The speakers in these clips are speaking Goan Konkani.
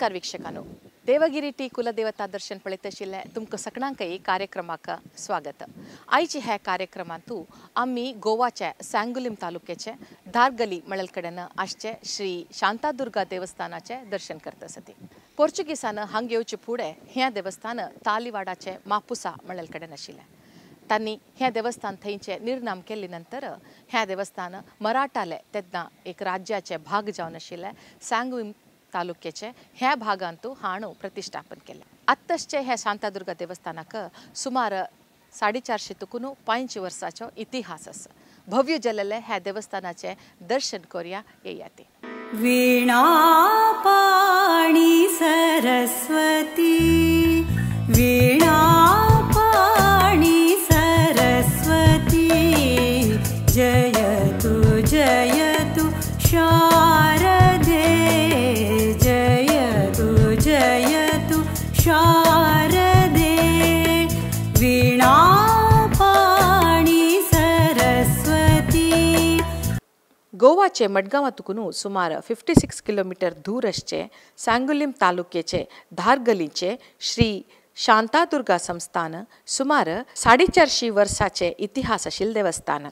नमस्कार वीक्षकांनो, देवगिरी टी कुलदेवता दर्शन पळयत आशिल्ले तुमकां सगळ्यांकय कार्यक्रमाक स्वागत। आयचे ह्या कार्यक्रमांतू आमी गोवाच्या सांगुलीम तालुक्याचे धारगली म्हळ्यार कडेन आसचे श्री शांतादुर्गा देवस्थानाचे दर्शन करता आसती। पोर्चुगीसान हांग येवचे फुडें हें देवस्थान तालिवाडाचे मापुसा म्हळ्यार कडेन आशिल्लें। तांणी हें देवस्थान थंयचें निर्नाम केले नंतर हें देवस्थान मराठाले तेन्ना एक राज्याचे भाग जावन आशिल्लें सांगुलीम तालुक्याचे ह्या भागांतू हाणू प्रतिष्ठापन केलें। आत्तशचे हे शांतादुर्गा देवस्थानाक सुमार 450 तुकून 500 वर्साचो इतिहास आसा। भव्य जल्ले ह्या देवस्थानाचे दर्शन करूया येयाते। वीणा पाणी सरस्वती, वीणा पाणी सरस्वती, जयतु जयतु शारदे, जयतु जयतु शारदे, वीणा पाणी सरस्वती। गोवाचे मडगांवांतून सुमार 56 किलोमीटर दूर आसचे सांगुलीम तालुक्याचे धारगलीचे श्री शांतादुर्गा संस्थान सुमार 450 वर्साचे इतिहास आशिल्लें देवस्थान।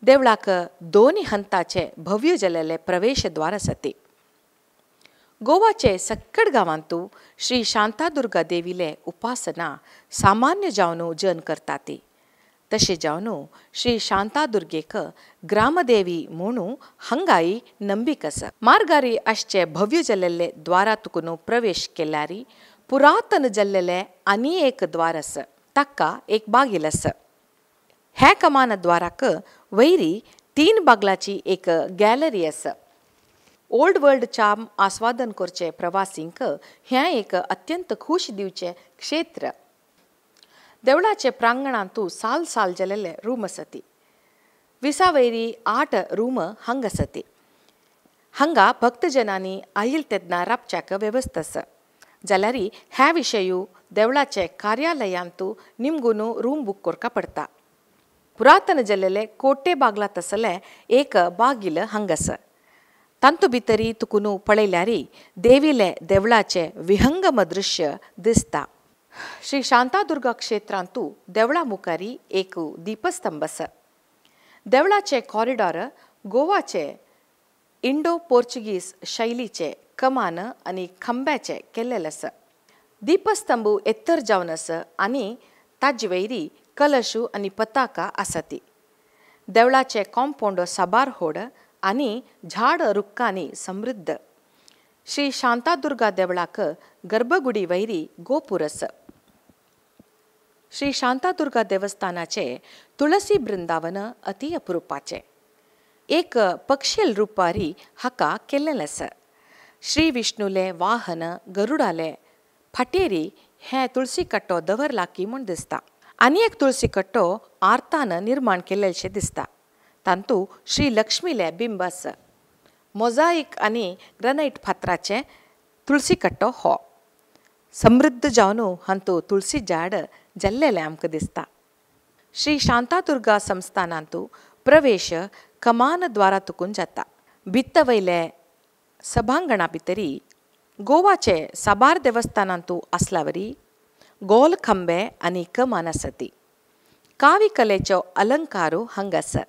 देवळाक दोन हंताचे भव्य जल्ले प्रवेशद्वार आसती। गोवाचे सक्कड गांवांतू श्री शांतादुर्गा देवीले उपासना सामान्य जावन जन करताती। तशें जावन श्री शांतादुर्गेक ग्रामदेवी म्हणून हंगाई नंबिक आसा। मार्गारी आसचे भव्य जल्ले द्वारा तुकून प्रवेश केल्यारी पुरातन जल्लेले आनी एक द्वार आसा, ताका एक बागील आसा। ह्या कमान द्वाराक वैरी 3 बागलाची एक गॅलरी आसा। ओल्ड वर्ल्ड चार्म आस्वादन करचे प्रवासींक हें एक अत्यंत खुश दिवचें क्षेत्र। देवळाचे प्रांगणांतू साल साल जल्ले रूम आसती। विसावैरी 8 रूम हांग आसती। हांगा भक्तजनांनी आयल तेन्ना राबच्याक वेवस्था आसा। जाल्यार ह्या विशयू देवळाचे कार्यालयांतू निमगून रूम बूक करका पडटा। पुरातन जल्ले कोटे बागलात आसले एक बागील हांग आसा। तांतू भितरी तुकून पळयल्यारी देवीले देवळाचे विहंगम दृश्य दिसता। श्री शांतादुर्गा क्षेत्रांतू देवळा मुखारी एक दीपस्तंभ आसा। देवळाचे कॉरिडॉर गोवाचे इंडो पोर्चुगीज शैलीचे कमान आनी खांब्याचे केल्लेले आसा। दीपस्तंभ एत्तर जावन आसा आनी ताजे वयरी कलशू आनी पताका आसाती। देवळाचे कॉम्पावंड साबार होड आनी झाड रुखांनी समृद्ध। श्री शांतादुर्गा देवळाक गर्भगुडी वैरी गोपूर आसा। श्री शांतादुर्गा देवस्थानाचे तुळसी बृंदावन अति अप्रुपाचे एक पक्षेल रुपारी हाका केल्लें आसा। श्री विष्णुले वाहन गरुडाले फाटेरी हें तुळसी कट्टो दवरला की म्हूण दिसता। आनी एक तुळसी कट्टो आर्तान निर्माण केल्लेशें दिसता। तांतू श्री लक्ष्मीले बिंब आसा। मोजाईक आनी ग्रनायट फातराचे तुळसी कट्टो हो समृद्ध जावन हांतू तुळसी झाड जल्लेलें आमकां दिसता। श्री शांतादुर्गा संस्थानांतू प्रवेश कमान द्वारा तुकून जाता। भित्त वयले सभांगणा भितरी गोवाचे साबार देवस्थानांतू आसल्यावरी गोल खांबे आनी कमान आसती। कावी कलेचो अलंकारू हांगा आसा।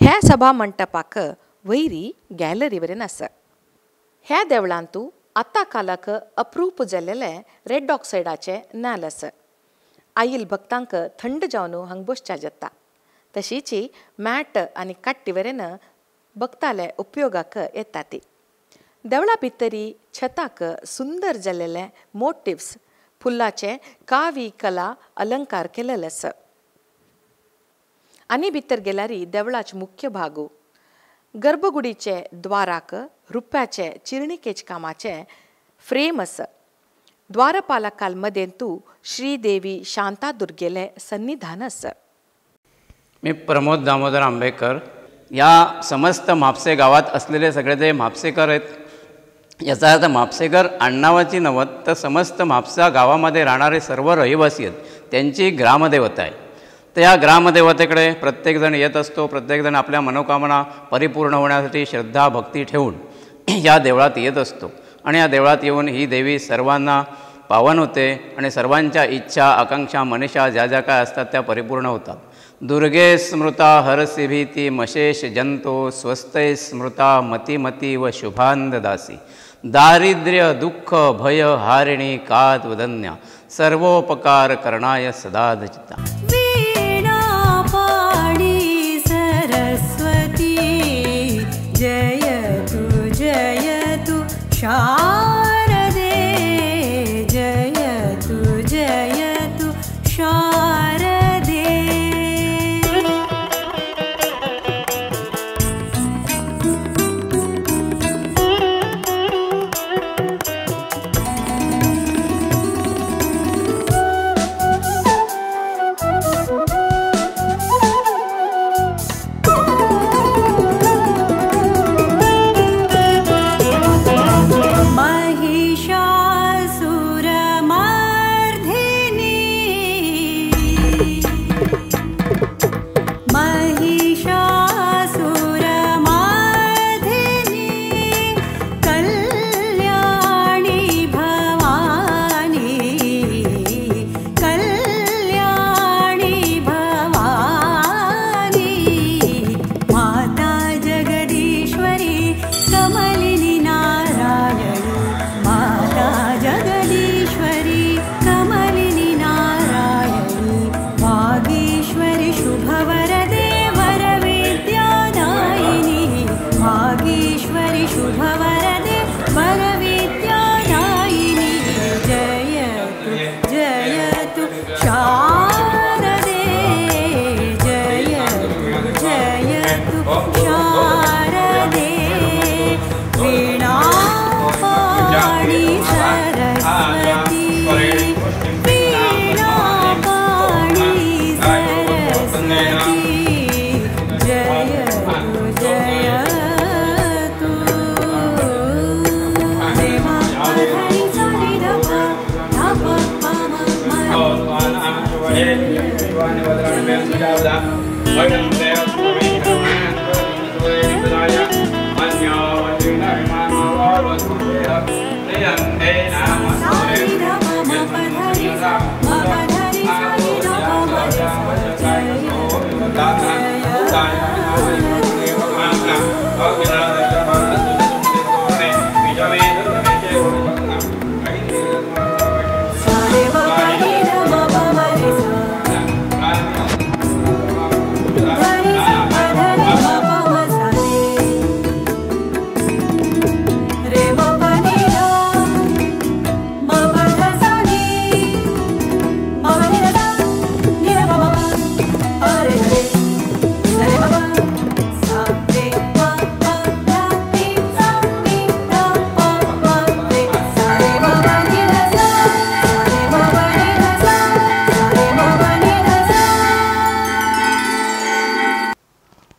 ह्या सभा मंटपाक वैरी गॅलरी वरेन आसा। ह्या देवळांतू आतां कालाक अप्रूप जाल्लेले रेड ऑक्सायडाचे नाल आसा। आयल भक्तांक थंड जावन हांग बसच्या जाता। तशीच मॅट आनी काट्टी वरेन भक्ताले उपयोगाक येता ती। देवळा भितरी छताक सुंदर जाल्लेले मोटिव्स फुलाचे कावी कला अलंकार केल्ले आसा। आनी भितर गेल्यारी देवळाचे मुख्य भागू गर्भगुडीचे द्वाराक रुप्याचे चिरणिकेच कामाचे फ्रेम आसा। द्वारपालकाल मदेंतू श्रीदेवी शांतादुर्गेले सन्निधान आसा। मी प्रमोद दामोदर आंबेकर। या समस्त म्हापसे गावात असलेले सगळे जे म्हापसेकर आहेत, याचा अर्थ म्हापसेकर आडनावाची नव्हत तर समस्त म्हापसा गावामध्ये राहणारे सर्व रहिवासी आहेत त्यांची ग्रामदेवता आहे। तर या ग्रामदेवतेकडे प्रत्येकजण येत असतो, प्रत्येकजण आपल्या मनोकामना परिपूर्ण होण्यासाठी श्रद्धा भक्ती ठेवून या देवळात येत असतो। आणि या देवळात येऊन ही देवी सर्वांना पावन होते आणि सर्वांच्या इच्छा आकांक्षा मनीषा ज्या ज्या काय असतात त्या परिपूर्ण होतात. दुर्गे स्मृता हरसी भीती मशेष जंतो स्वस्तै स्मृता मतिमती व शुभांददासी दारिद्र्य दुःख भय हारिणी कात वदन्या सर्वोपकार करणाय सदाधचिता. वीणापाणि सरस्वती जयतु जयतु शारदे जयतु जयतु शारदे.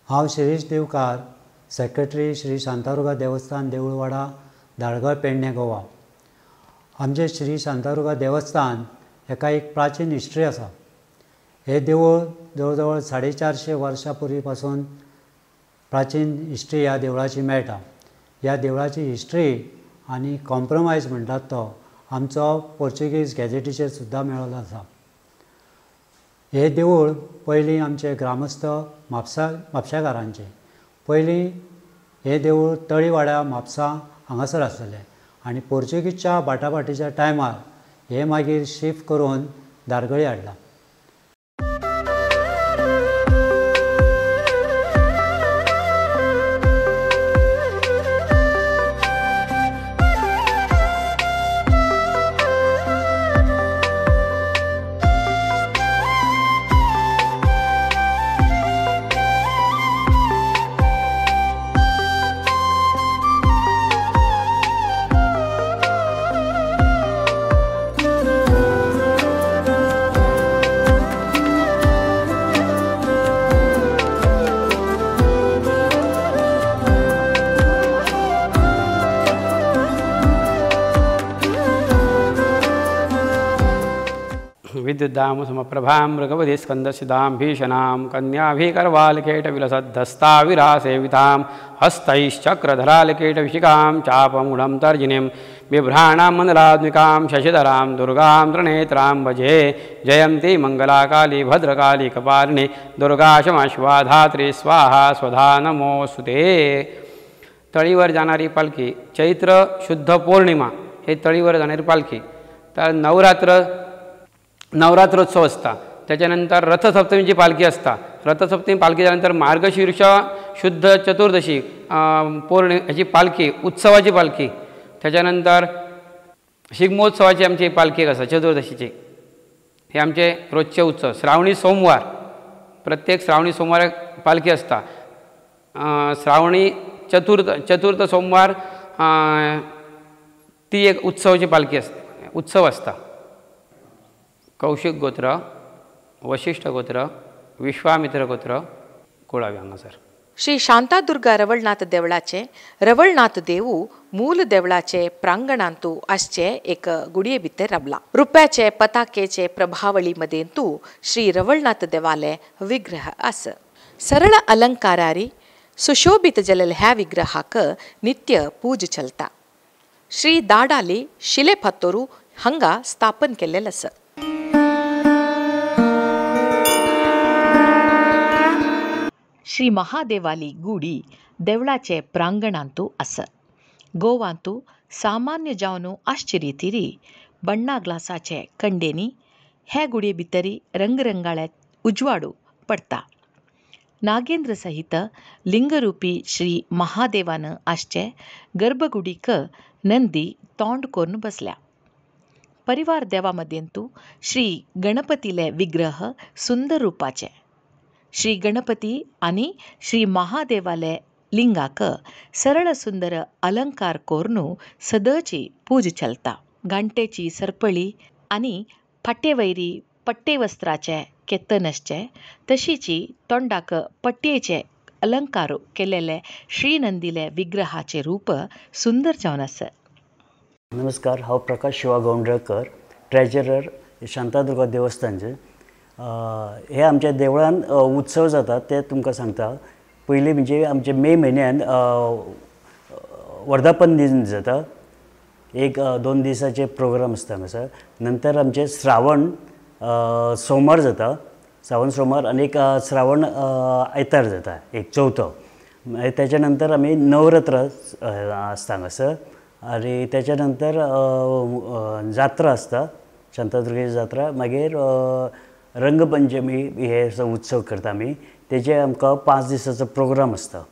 हांव शिरीष देवकार, सेक्रेटरी श्री शांतादुर्गा देवस्थान देऊळवाडा धारगळ पेडणे गोवा. आमचें श्री शांतादुर्गा देवस्थान हेका एक प्राचीन हिस्ट्री आसा. हें देवूळ जवळ जवळ 450 वर्सां पूर्वी पासून प्राचीन हिस्ट्री ह्या देवळाची मेळटा. ह्या देवळाची हिस्ट्री आनी कॉम्प्रोमायज म्हणटात तो आमचो पोर्चुगीज गॅजेटीचेर सुद्दां मेळिल्लो आसा. हें देवूळ पयलीं आमचे ग्रामस्थ म्हापशाकारांचें. पयलीं हें देवूळ तळीवाड्या म्हापसा हांगासर आसलें आनी पोर्चुगीजच्या बाटाबाटीच्या टायमार हें मागीर शिफ्ट करून धारगळी हाडलां. विद्युद्दाम समप्रभां मृगवधिस्कन्दसिदां भीषणां कन्याभिकर्वालकेटविलसद्धस्ताविरासेवितां हस्तैश्चक्रधरालकेटविशिखां चापमुढं तर्जिनीं बिभ्राणां मन्दलात्मिकां शशिधरां दुर्गां त्रिनेत्रां भजे। जयन्ती मंगलाकाली भद्रकाली कपालिनी दुर्गा क्षमा शिवा धात्री स्वाहा स्वधा नमोस्तुते। तळीवर जाणारी पालखी चैत्र शुद्ध पौर्णिमा हे तळीवर जाणारी पालखी। तर नवरात्रोत्सव असता, त्याच्यानंतर रथसप्तमीची पालखी असता, रथसप्तमी पालखी झाल्यानंतर मार्गशीर्ष शुद्ध चतुर्दशी पौर्णिमेची पालखी उत्सवाची पालखी, त्याच्यानंतर शिगमोत्सवाची आमची पालखी एक असता चतुर्दशीची। हे आमचे रोजचे उत्सव। श्रावणी सोमवार, प्रत्येक श्रावणी सोमवार पालखी असता। श्रावणी चतुर्थ सोमवार ती एक उत्सवाची पालखी असते, उत्सव असता। कौशिक गोत्र, वशिष्ठ गोत्र, विश्वामित्र गोत्र कुळावी हांगासर। श्री शांतादुर्गा रवळनाथ देवळाचे रवळनाथ देवू मूल देवळाचे प्रांगणांतू आसचे एक गुडये भितर राबला। रुप्याचे पताकेचे प्रभावळी मदेंतू श्री रवळनाथ देवाले विग्रह आस। सरळ अलंकारारी सुशोभित जलल ह्या विग्रहाक नित्य पूज चलता। श्री दाडाली शिले फातोरू हांगा स्थापन केल्लें आसा। श्री महादेवाली गुडी देवळाचे प्रांगणांतू आसा। गोवांतू सामान्य जावन आसचे रितीरी बण्णा ग्लासाचे कंडेनी हे गुडये भितरी रंगरंगाळ्या उजवाडू पडता। नागेंद्र सहित लिंगरूपी श्री महादेवान आसचे गर्भगुडीक नंदी तोंड करून बसल्या। परिवार देवा मदेंतू श्री गणपतीले विग्रह सुंदर रूपाचे। श्री गणपती आनी श्री महादेवाले लिंगाक सरळ सुंदर अलंकार कोरून सदची पूज चलता। घांटेची सरपळी आनी फाटेवैरी पट्टे वस्त्राचे केतन आसचे तशीची तोंडाक पट्येचे अलंकार केलेले श्रीनंदीले विग्रहाचे रूप सुंदर जावन आसा। नमस्कार, हांव प्रकाश शिवा गौंडरकर, ट्रेजरर शांतादुर्गा देवस्थानचे। हे आमच्या देवळान उत्सव जातात ते तुमकां सांगता। पयलीं म्हणजे आमचे मे म्हयन्यान वर्धापन दिन जाता, एक 2 दिसाचे प्रोग्राम आसता हांगासर। नंतर आमचे श्रावण सोमवार जाता, श्रावण सोमवार आनी एक श्रावण आयतार जाता, एक चवथो। मागीर तेच्या नंतर आमी नवरात्र आसता हांगासर आनी तेच्या नंतर जात्रा आसता, शांतादुर्गेची जात्रा। मागीर रंगपंचमी हे उत्सव करता आमी, तेजे आमकां 5 दिसाचो प्रोग्राम आसता।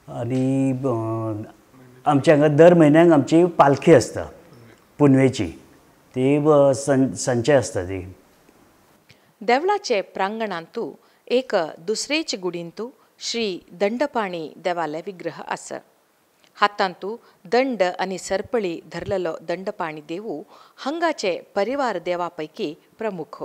आनी आमच्या हांगा दर म्हयन्याक आमची पालखी आसता पुनवेची, ती सांजचे आसता ती। देवळाचे प्रांगणांतू एक दुसरेच गुडींतू श्री दंडपाणी देवाले विग्रह आसा। हातांतू दंड आनी सरपळी धरलेलो दंडपाणी देवू हांगाचे परिवार देवा पैकी प्रमुख।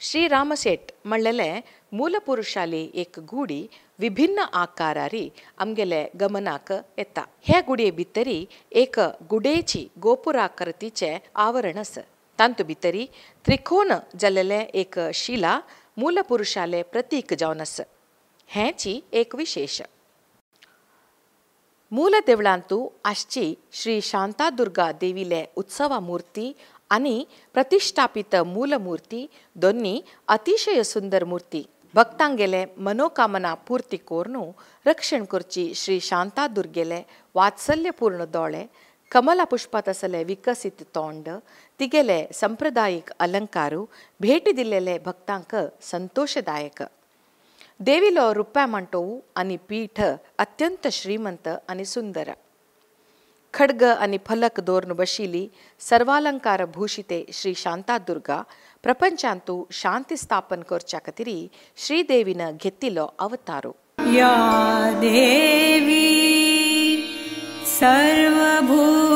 श्री रामसेठ म्हणलेले मूलपुरुषाली एक गुडी विभिन्न आकारारी आमगेले गमनाक येता। ह्या गुडये भितरी एक गुडेची गोपुराकृतीचे आवरण आसा। तांतू भितरी त्रिकोण जाल्लेले एक शिला मूलपुरुषाले प्रतीक जावन आसा। हेंची एक विशेष। मूल देवळांतू आसची श्री शांतादुर्गा देवीले उत्सवा मूर्ती आनी प्रतिष्ठापित मूलमूर्ती दोन्ही अतिशय सुंदर मूर्ती। भक्तांगेले मनोकामना पूर्ती करून रक्षण करची श्री शांतादुर्गेले वात्सल्यपूर्ण दोळे, कमला पुष्पात असले विकसित तोंड, तिगेले संप्रदायिक अलंकारू भेटी दिलेले भक्तांक संतोषदायक। देवीलो रुप्या मांटोवू आनी पीठ अत्यंत श्रीमंत आनी सुंदर। खड्ग आनी फलक दवरून बशिल्ली सर्वालंकार भूषिते श्री शांतादुर्गा प्रपंचांतू शांती स्थापन करच्या खातीर श्रीदेवीन घेतिल्लो अवतारो। या देवी सर्वभूतेषु।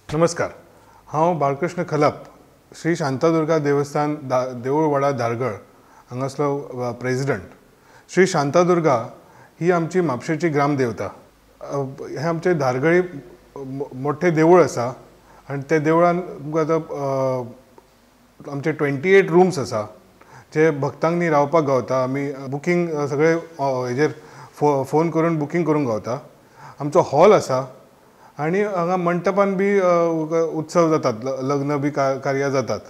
नमस्कार, हांव बाळकृष्ण खलप, श्री शांतादुर्गा देवस्थान देवूळवाडा धारगळ हांगासलो प्रेजिडंट। श्री शांतादुर्गा ही आमची म्हापशेची ग्रामदेवता। हे आमचे धारगळी मोठे देवूळ आसा आनी त्या देवळान तुमकां आतां आमचे 28 रूम्स आसा जे भक्तांक न्ही रावपाक गावता. आमी बुकींग सगळे हेजेर फोन करून बुकींग करूंक गावता. आमचो हॉल आसा आनी हांगा मंटपान बी उत्सव जातात, लग्न बी कार्यां जातात.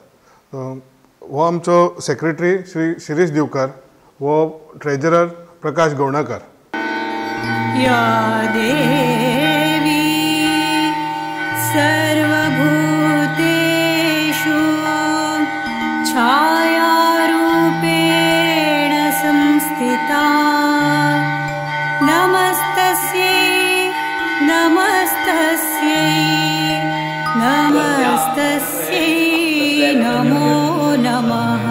हो आमचो सेक्रेटरी श्री शिरीष दिवकर, हो ट्रेजरर प्रकाश गवणाकर. या देवी सर्वभूतेषु छायारूपेण संस्थिता नमस्तस्यै नमस्तस्यै नमस्तस्यै नमो नमः.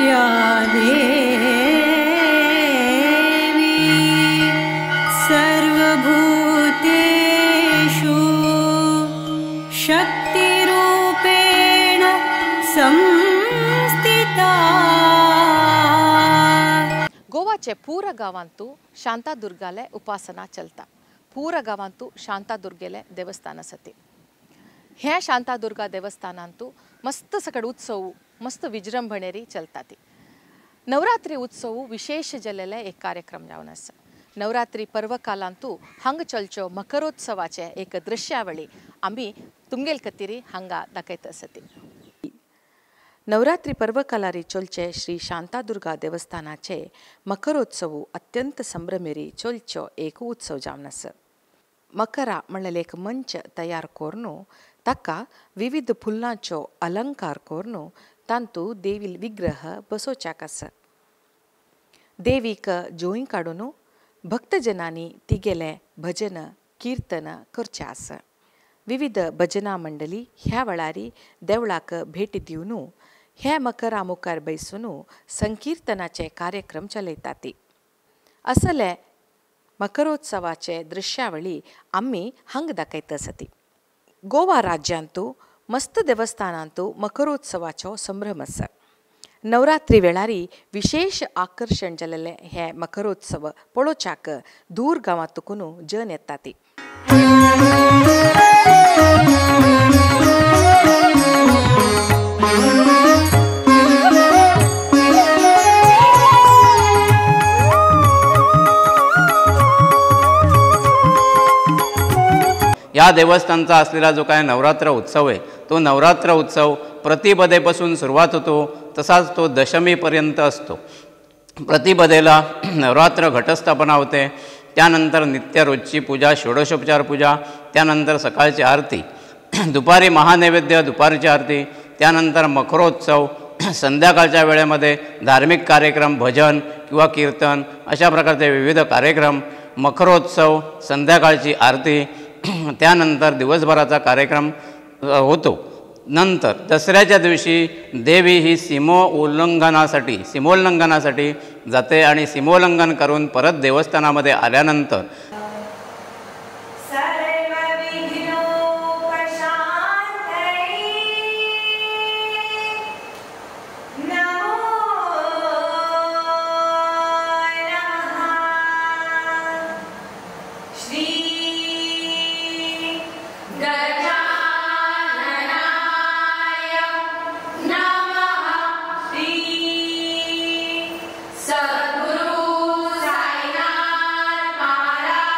या देवी सर्वभूतेषु शक्तिरूपेण संस्थिता. गोवाचे पूरा गांवांतू शांतादुर्गाले उपासना चलता. पूरा गांवांतू शांतादुर्गेले देवस्थान आसती. हे शांतादुर्गा देवस्थानांतू मस्त सकड उत्सव मस्त विजृंभणेरी चलता ती. नवरात्री उत्सव विशेष जलेले एक कार्यक्रम जावन आसा. नवरात्री पर्वकालांतू हांग चलचो मकरोत्सवाचे एक दृश्यावळी आमी तुमगेल खातीर हांगा दाखयत आसती. नवरात्री पर्वकालारी चलचे श्री शांतादुर्गा देवस्थानाचे मकरोत्सव अत्यंत संभ्रमेरी चलचो एक उत्सव जावन आसा. मकरा म्हणलें एक मंच तयार करून ताका विविध फुलांचो अलंकार करून तांतू देवी विग्रह बसोवच्याक आसा. देवीक जोय काडून भक्तजनांनी तिगेलें भजन कीर्तन करचें आसा. विविध भजना मंडळी ह्या वेळारी देवळाक भेटी दिवन हे मकरा मुखार बैसून संकीर्तनाचे कार्यक्रम चलयतात. असले मकरोत्सवाचे दृश्यावळी आमी हांग दाखयत आसती. गोवा राज्यांतू मस्त देवस्थानांतू मकरोत्सवाचो संभ्रम आसा. नवरात्री वेळारी विशेष आकर्शण जाल्लें हे मकरोत्सव पळोवच्याक दूर गांवांतून जन येतात. या देवस्थानचा असलेला जो काय नवरात्र उत्सव आहे तो नवरात्र उत्सव प्रतिपदेपासून सुरुवात होतो, तसाच तो दशमीपर्यंत असतो. प्रतिपदेला नवरात्र घटस्थापना होते, त्यानंतर नित्य रोजची पूजा, षोडशोपचार पूजा, त्यानंतर सकाळची आरती, दुपारी महानैवेद्य, दुपारची आरती, त्यानंतर मकरोत्सव, संध्याकाळच्या वेळेमध्ये धार्मिक कार्यक्रम, भजन किंवा कीर्तन अशा प्रकारचे विविध कार्यक्रम, मकरोत्सव, संध्याकाळची आरती, त्यानंतर दिवसभराचा कार्यक्रम होतो. नंतर दसऱ्याच्या दिवशी देवी ही सीमोल्लंघनासाठी जाते आणि सीमोल्लंघन करून परत देवस्थानामध्ये आल्यानंतर सद्गुरु साईनाथ महाराज.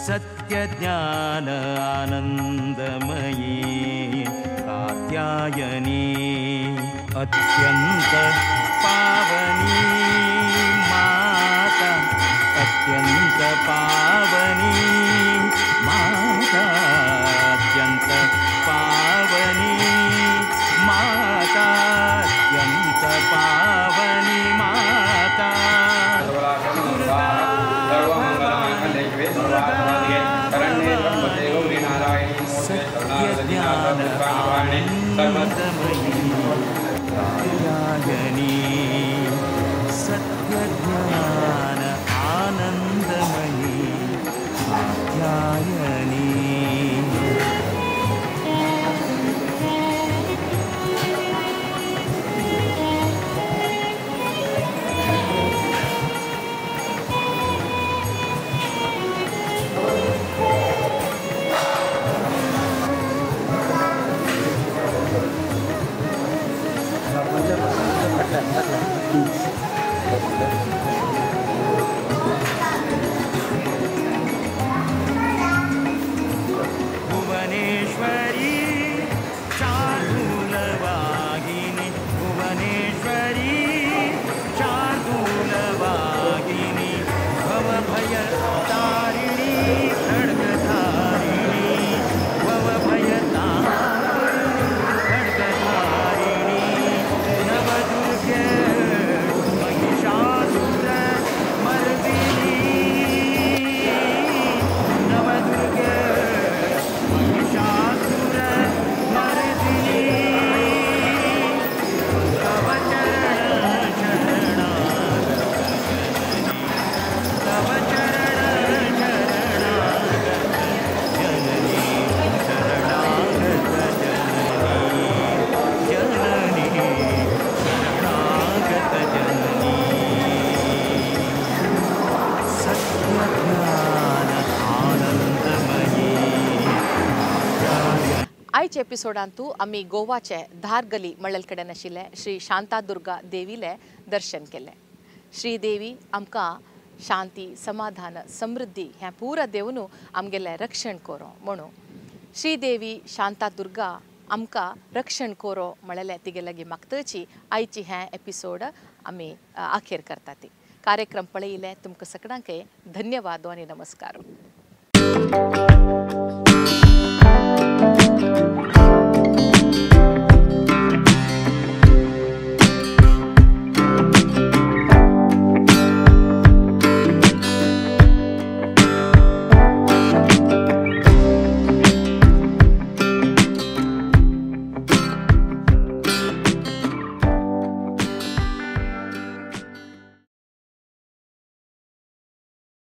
सत्यज्ञान आनंदमयी कात्यायनी अत्यंत पावनी माता अत्यंत पावनी माता अत्यंत पावनी माता अत्यंत पावनी माता सत्यज्ञान आनंदमयी कात्यायनी सत्यज्ञान आनंदमयी कात्यायनी। भुवनेश्वरी शार्दूलवाहिनी भुवनेश्वरी शार्दूलवाहिनी भवभयतारिणी खड्गधारिणी भवभयतारिणी खड्गधारिणी नवदुर्गे महिषासुर मर्दिनी नवदुर्गे महिषासुर मर्दिनी तव चरण शरणागत तव चरण शरणागत जननी शरणागत जननी जननी शरणागत जननी सत्यज्ञान आनंदमयी। आयच्या एपिसोडांतू आमी गोवाचे धारगली मळ्ळेल कडेन आशिल्ले श्री शांतादुर्गा देवीले दर्शन केलें। श्रीदेवी आमकां शांती समाधान समृद्धी हें पुरा देवनू आमगेलें रक्षण करो म्हणून श्रीदेवी शांतादुर्गा आमकां रक्षण करो म्हळ्यार तिगे लागीं मागतची आयची हें एपिसोड आमी आखेर करता। ती कार्यक्रम पळयिल्ले तुमकां सगळ्यांक धन्यवाद आनी नमस्कार।